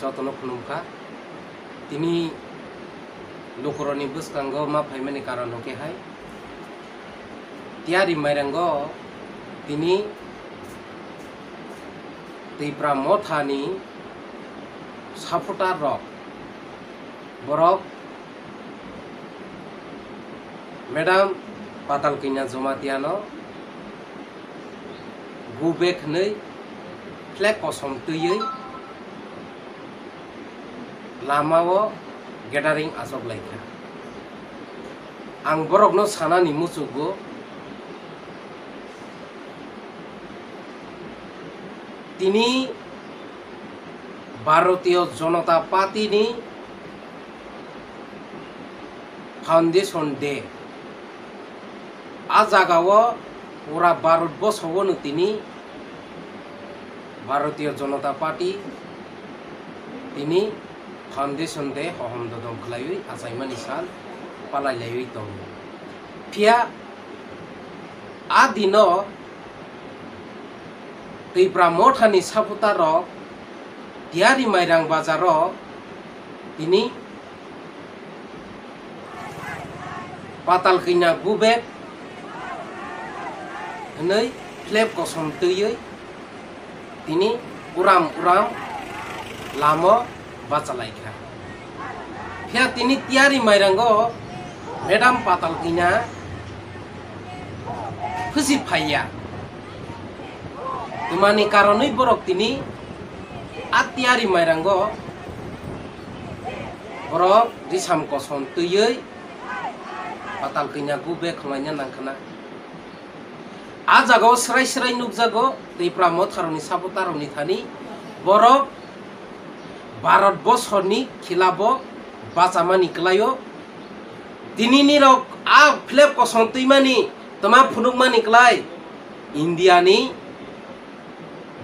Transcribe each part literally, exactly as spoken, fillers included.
Jotono khulumkha. Tini lukurokni bwskango ma phaimani karon hwnkhe hai, Tiyari Mairango tini Tipra Mothani supporter rok, borok Madam Patal Kanya Jamatia no go back hwnwi flag kosom twiwi lamao gathering achuk laikha. Ang borokno sanani muchukgo, tini Bharatiya Janata Party ni Foundation Day. A jagao pura Bharat borshono tini Bharatiya Janata Party tini Foundation Day hohom dodom khlaiwi achaimani sal palai laiwi tongo. Phiya a dino Tipra Mothani supporter rok Tiyari Mairang bazaro tini Patal Kanya go back hwnwi flag kosom twiwi tini uram uram lama bachalaikha. Phiya tini Tiyari Mairango Madam Patal Kanya phusi phaiya. Twmani karonwi borok tini a Tiyari Mairango borok risam kosom twiwi Patal Kanya go back khwlaina nangkhana. A jagao srai srai nukjago Tipra Motharokni supporterrokni thani borok Bharat bosorni khilabo bachamani kwlaio. Tini nirok a flag kosom twimani twma phunukmani kwlai India ni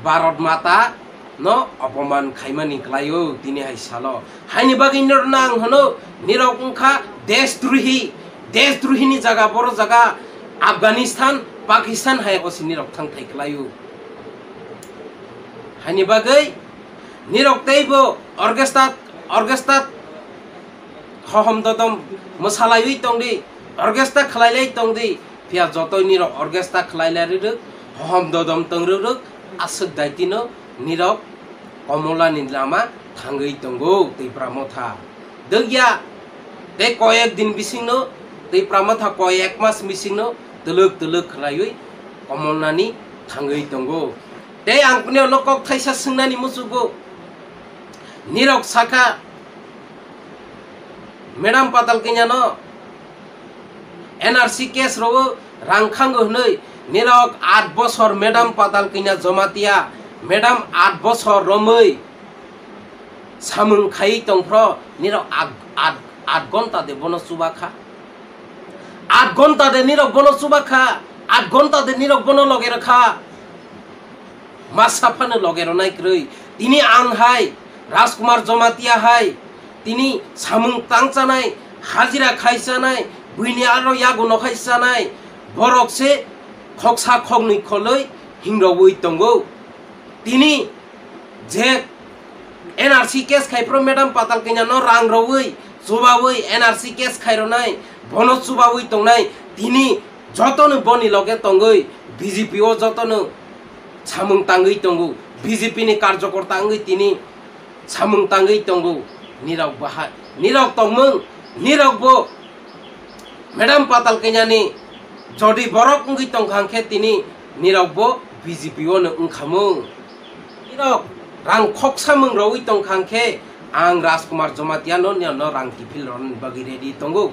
Bharat Mata no opoman khaimani kwlaio tini hai salo. Haini bagwi nirokno ang hwno, nirok wngkha deshdrohi, deshdrohi ni jaga, boro jaga Afghanistan, Pakistan hai osi nirok thang thai kwlaio. Haini bagwi nirok teibo orchestra, orchestra hohom dodom mwsalaiwi tongdi, orchestra khwlailai tongdi, phiya jotoi nirok orchestra khwlailai rwrwk, hohom dodom tong rwrwk, aswk daitino nirok Komolani lama thangwi tongo Tipra Motha. Dwkya tei koyek din bisingno, Tipra Motha koyek mas bisingno twlwk twlwk khwlaiwi Komolnani thangwi tongo. Tei ang pini ono kok thaisa swngnani muchugo. Nirok saka, Madam Patal Kanya no N R C case rwo rang khango hwnwi, nirok aat bosor Madam Patal Kanya Jamatia, Madam aat bosor romwi samung khaiwi tongphro, nirok aat, aat, aat gonta de bono chubakha. Aat gonta de nirok bono chubakha, aat gonta de nirok bono loge rwkha. Masa phano loge rwnai kwrwi. Tini ang hai, Rajkumar Jamatia hai, tini samung tang chanai, hajira khai chanai, buini aro yago no khai chanai, borok se khoksa khoknwi kholwi hingrogwi tongo. Tini je N R C case khai phro Madam Patal Kanya no rang rogwi, chubawi N R C case khai ronai, bono chubawi tongnai, tini jotono boni loge tongwi B J P o jotono samung tangwi tongo, B J P ni karjokorta wngwi tini samung tangwi tongo. Nirok bahai, nirok tongmung, nirok bo Madam Patal Kanya ni jodi borok wngwi tongkha hwnkhe tini nirok bo B J P o no wngkhamung. Nirok rang khoksa mung rogwi tongkha hwnkhe ang Rajkumar Jamatia no, no, no rang kiphil rwnani bagwi ready tongo.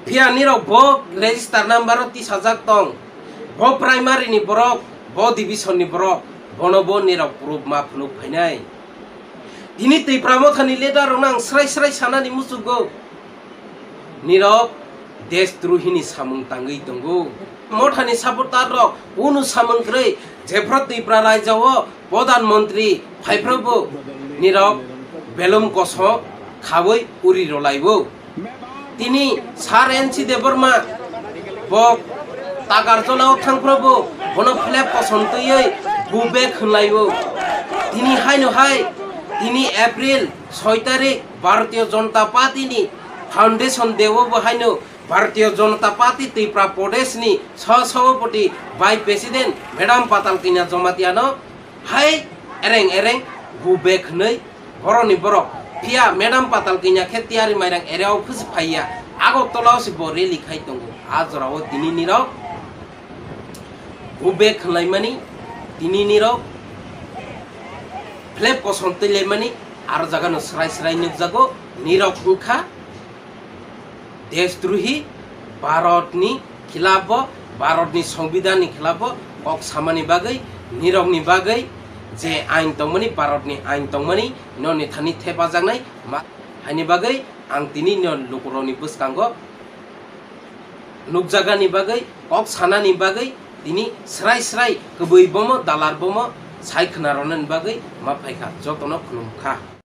Phiya nirok bo register number o tisajak tong. Bo primary ni borok, bo division ni borok, bono bo nirok proof ma phunuk phainai. Tini Tipra Mothani leader rokno ang srai srai sanani muchugo. Nirok deshdrohini samung tangwi tongo. Mothani supporter rok unu samung kwrwi jephru Tripura rajya o Pradhan Mantri phaiphru bo nirok belum kosom khawi uri rwlaibo. Tini Sir N C Debbarma bo Takarjala o thangphru bo bono flag kosom twiwi go back hwnlaibo. Tini haino hai Tini April soi tarik Bharatiya Janata Party ni Foundation Day o bo haino Bharatiya Janata Party Tripura Pradesh ni sah sabhapati Vice President Madam Patal Kanya Jamatia no hai ereng ereng go back hwnwi borok ni borok. Phiya Madam Patal Kanya khe tiyari mairang area o phusi phaiya, Agartala o se bo rally khai tongo. A jora o tini nirok go back hwnlaimani, tini nirok flap kosom twilaimani, aro jaga no srai srai nukjago, nirok wngkha deshdrohi, Bharat ni khilaf o, Bharat ni Songbidan ni khilaf o kok samani bagwi, nirok ni bagwi je ain tongmani, Bharat ni ain tongmani, no ni thani thepajaknai ma-, haini bagwi ang tini no lukurok ni bwskango nukjagani bagwi, kok sanani bagwi tini srai srai kwbwi bomo, dalar bomo sai khwna rwnani bagwi ma phaikha. Jotono khulumkha.